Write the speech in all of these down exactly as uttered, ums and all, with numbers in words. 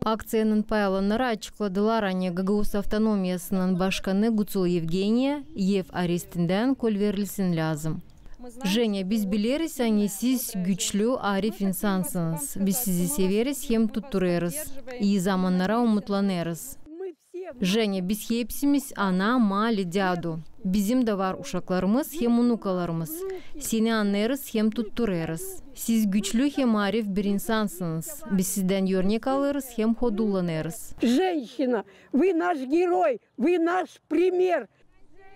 Akţiyanın payalannarı açıkladılar, ani Gagauz Avtonomiyasının başkanı Guţul Yevgeniya ev arestindän kolverilsin lääzım. Jenya, biz bileriz, ani siz güçlü, arif insansınız. Biz sizi severiz hem tutturêrız. İi zamannara umutlanêrız. Jenya, biz hepsimiz ana, maali, dädu. Bizim dä var uşaklarımız hem unukalarımız. Seni annêêrız hem tutturêrız. Siz güçlü hem arif bir insansınız. Biz sizdän örnek alêrız hem hodullanêrız. Женщина, вы наш герой, вы наш пример.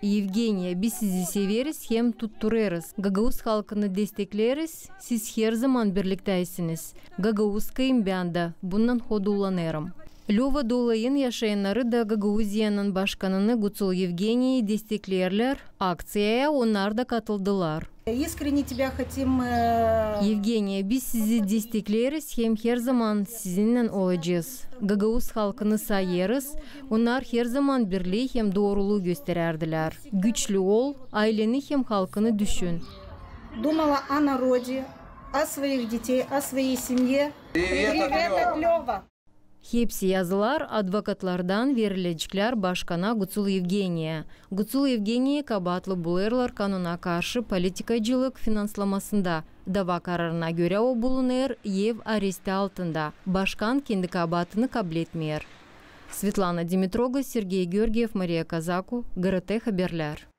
Yevgeniya, biz sizi severiz hem tutturêrız. Gagauz halkını destekleriz, siz herzaman birliktäysiniz. Gagauzkayım bän dä, bundan hodullanêrım. Lyovadolayın yaşayannarı da Gagauziyanın başkanını Guţul Yevgeniyayı destekleerlär. Akţiyaya onnar da katıldılar. Искренне тебя хотим, э, Yevgeniya, biz sizi destekleeriz hem herzaman sizinnän olacez. Gagauz halkını sayêrız, onnar herzaman birlii hem dooruluu gösterärdilär. Güçlü ol, ayleni hem halkını düşün. Думала о народе, о своих детей, о своей семье. Привет от Лёва. Hepsi yazılar advokatlardan verileceklär başkana Guţul Yevgeniyaya. Guţul Yevgeniyayı kabaatlı bulêrlar kanuna karşı politikacılık finanslamasında. Dava kararına görä o bulunêr ev aresti altında. Başkan kendi kabaatını kabletmeer. Svetlana Dimitroga, Sergey Georgiev, Mariya Kazaku, GRT Haberlär.